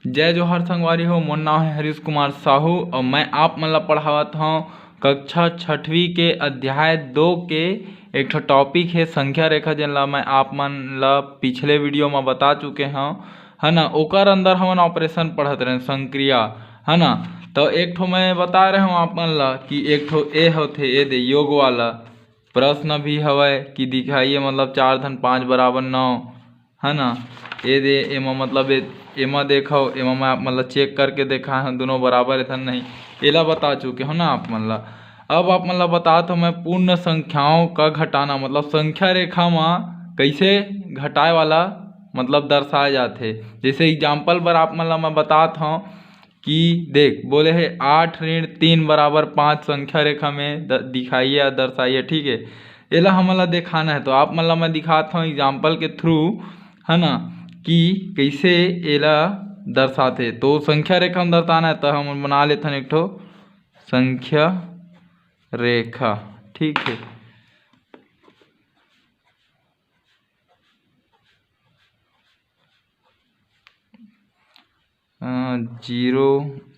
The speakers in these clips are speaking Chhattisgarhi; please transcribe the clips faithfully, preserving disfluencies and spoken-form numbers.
जय जोहार संगवारी हो, मोर नाम है हरीश कुमार साहू और मैं आप मन ला पढ़ावत हौं कक्षा छठवीं के अध्याय दो के एक ठो topic है संख्या रेखा, जेन ला मैं आप मन ला पिछले video में बता चुके हौं, है ना। ओकर अंदर हमन operation पढ़त रहेन, संक्रिया, है ना। तो एक ठो मैं बता रहे हौं आप मन ला कि एक ठो ए होथे, ए दे योग वाला प्रश्न भी हवय कि दिखाइए, मतलब चार धन पाँच बराबर नौ, है ना। ए दे एमा, मतलब ए, एमा देखो, एमा मैं आप मन ला check करके देखा हूँ, दोनों बराबर हे धन नहीं, एला बता चुके हूँ ना आप मन ला। अब आप मन ला बतात हूँ मैं पूर्ण संख्याओं का घटाना, मतलब संख्या रेखा में कैसे घटाए वाला, मतलब दर्शाए जाथे। जैसे example बर आप मन ला मैं बतात हूँ कि देख, बोले हे आठ ऋण तीन बराबर पाँच संख्या रेखा में द-, दिखाइए या दर्शाइए, ठीक है। एला हमन ला दिखाना है, तो आप मन ला मैं दिखात हूँ example के through, है ना, कि कैसे एला दर्शाथे। तो संख्या रेखा में दर्शाना है, तो हम बना लेथन एक ठो संख्या रेखा, ठीक है। अ, जीरो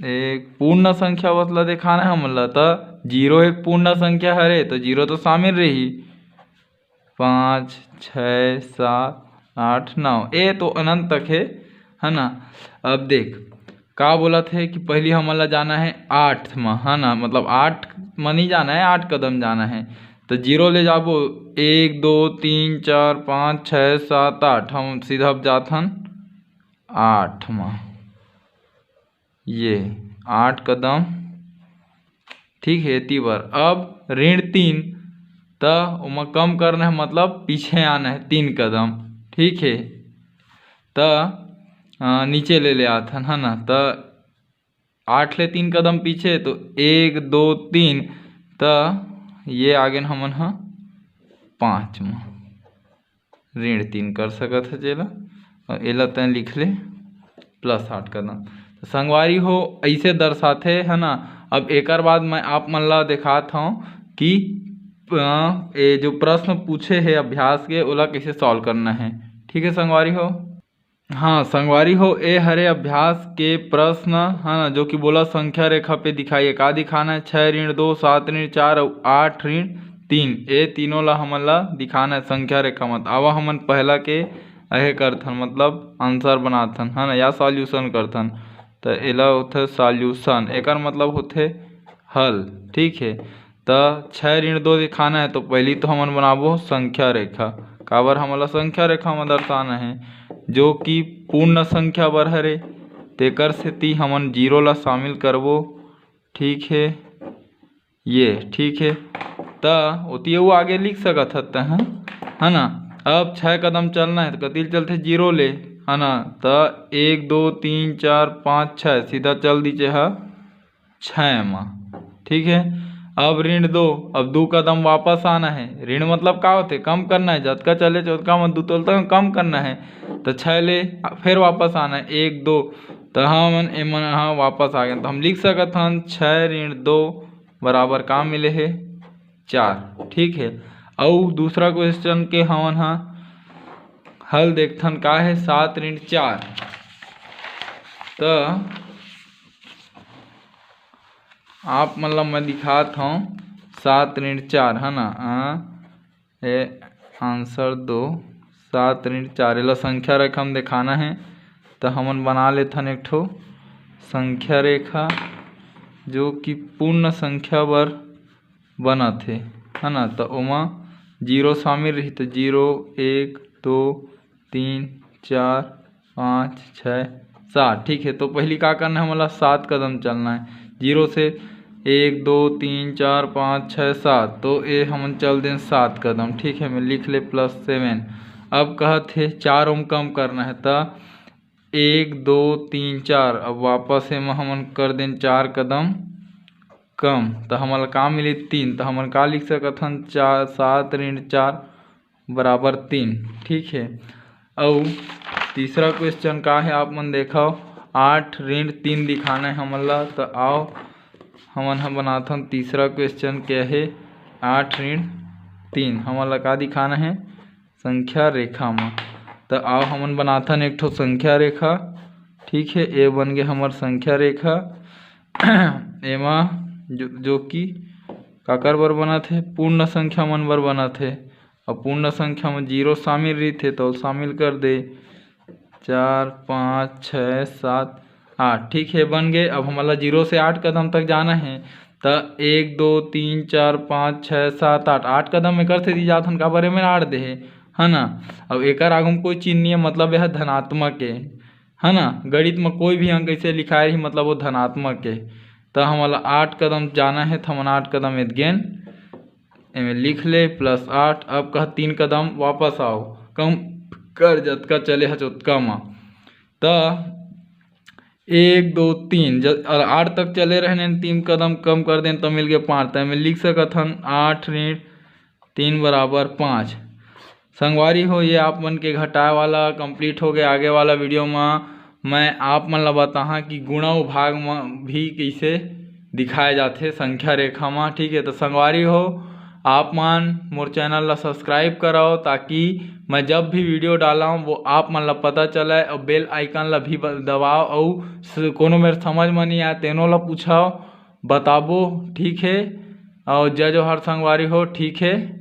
एक पूर्ण संख्या बस ला देखाना है हमन ला, त जीरो एक पूर्ण संख्या हरे, तो जीरो तो शामिल रही। पाँच, छः, सात, आठ, नौ, ए तो अनंत तक है, है ना। अब देख, का बोलत हे कि पहली हमन ला जाना है आठ म, है ना, मतलब आठ म नहीं जाना है, आठ कदम जाना है। तो जीरो ले जाबो, एक, दो, तीन, चार, पाँच, छः, सात, आठ, हम सीधा अब जात हन आठ म, ये आठ कदम, ठीक है। एती बर अब ऋण तीन, त ओमा कम करना है, मतलब पीछे आना है तीन कदम, ठीक है। त अ, नीचे ले ले आथन, है ना। त आठ ले तीन कदम पीछे, तो एक, दो, तीन, त ये आगे न हमन ह पाँच म ऋण तीन कर सकत ह, जेला अउ एला तैं लिख ले प्लस आठ कदम। तो संगवारी हो, ऐसे दर्शाथे, है ना। अब एकर बाद मैं आप मन ला देखात हौं कि अ, ए जो प्रश्न पूछे हे अभ्यास के, ओला कैसे solve करना है, ठीक है संगवारी हो। हाँ संगवारी हो, ए हरे अभ्यास के प्रश्न, है ना, जो कि बोला संख्या रेखा पे दिखाइए। का दिखाना है? छः ऋण दो, सात ऋण चार अउ आठ ऋण तीन, ए तीनों ला हमन ला दिखाना है संख्या रेखा मत। आवा हमन पहला के अहे करथन, मतलब answer बनाथन, है ना, या solution करथन। तो एला होथे solution, एकर मतलब होथे हल, ठीक है। त छः ऋण दो दिखाना है, तो पहली तो हमन बनाबो संख्या रेखा। काबर हमन ला संख्या रेखा में दर्शाना है, जो कि पूर्ण संख्या बर हरे, तेकर सेती हमन जीरो ला शामिल करबो, ठीक है, ये, ठीक है। त ओती अउ आगे लिख सकत हस तैं, है ना। अब छः कदम चलना है, तो कति ले चलथे? जीरो ले, है ना। त एक, दो, तीन, चार, पाँच, छः, सीधा चल दीचे ह छः म, ठीक है। अब ऋण दो, अब दो कदम वापस आना है। ऋण मतलब का होथे? कम करना है, जतका चले ओतका म दो तोलता कम करना है। तो छः ले फिर वापस आना है, एक, दो, तो हमन एमन ह वापस आ गए। तो हम लिख सकत हन छः ऋण दो बराबर का मिले हे? चार, ठीक है। अउ दूसरा question के हमन ह हल देखथन, का है? सात ऋण चार। त आप मन ला मैं दिखात हौं, सात ऋण चार, है ना, आ, ए answer दो, सात ऋण चार, एला संख्या रेखा में देखाना है। त हमन बना लेथन एक ठो संख्या रेखा, जो कि पूर्ण संख्या बर बनत हे, है ना। त ओमा जीरो शामिल रही, त जीरो, एक, दो, तीन, चार, पाँच, छः, सात, ठीक है। तो पहली का करना है? हमन ला सात कदम चलना है जीरो से, एक, दो, तीन, चार, पाँच, छः, सात। तो ए हमन चल देन सात कदम, ठीक है, मैं लिख ले प्लस सेवन। अब कहत हे चार ओम कम करना है, त एक, दो, तीन, चार। अब वापस एमा हमन कर देन चार कदम कम, त हमन ला का मिली? तीन। त हमन का लिख सकत हन? चार, सात ऋण चार बराबर तीन, ठीक है। अउ तीसरा question का है, आप मन देखव, आठ ऋण तीन दिखाना है हमन ला। त आओ हमन ह बनाथन तीसरा question के है आठ ऋण तीन, हमन ला का दिखाना है? संख्या रेखा म। त आओ हमन बनाथन एक ठो संख्या रेखा, ठीक है, ये बन गए हमर संख्या रेखा। एमा जो, जो कि काकर बर बनत हे, पूर्ण संख्या मन बर बनत हे। अब पूर्ण संख्या में जीरो शामिल रहिथे तो शामिल कर दे, चार, पाँच, छः, सात, आठ। ठीक है, बन गए। अब हमला जीरो से आठ कदम तक जाना है, त एक, दो, तीन, चार, पाँच, छः, सात, आठ, आठ कदम में कर से दी जात हन, काबर एमे आठ दे हे, है ना। अब एकर आगू में कोई चिन्ह नहीं है, मतलब यह धनात्मक है, है ना। गणित में कोई भी अंक ऐसे लिखाए रही, मतलब वो धनात्मक है। त हमला आठ कदम जाना है, त हमन आठ कदम एदगेन, एमे लिख ले प्लस आठ। अब कह तीन कदम वापस आओ, कम कर जतका चले हच ओतका म। त एक, दो, तीन, ज-, अ, आठ तक चले रहने, तीन कदम कम कर देन त मिल गए पाँच। त एमे लिख सकत हन आठ ऋण तीन बराबर पाँच। संगवारी हो, ये आप मन के घटाए वाला complete हो गए। आगे वाला video म मैं आप मन ला बताहा कि गुणा भाग म भी कइसे दिखाए जाथे संख्या रेखा म। ठीक है, तो संगवारी हो, आप मन मोर channel ला subscribe करव, ताकि मैं जब भी video डालव वो आप मन ला पता चले, और bell icon ला भी ब-, दबाव, और स-, कोनो मेर समझ म नहीं आए तेनो ला पूछव, बताबो। ठीक है, और जय जोहार संगवारी हो। ठीक है।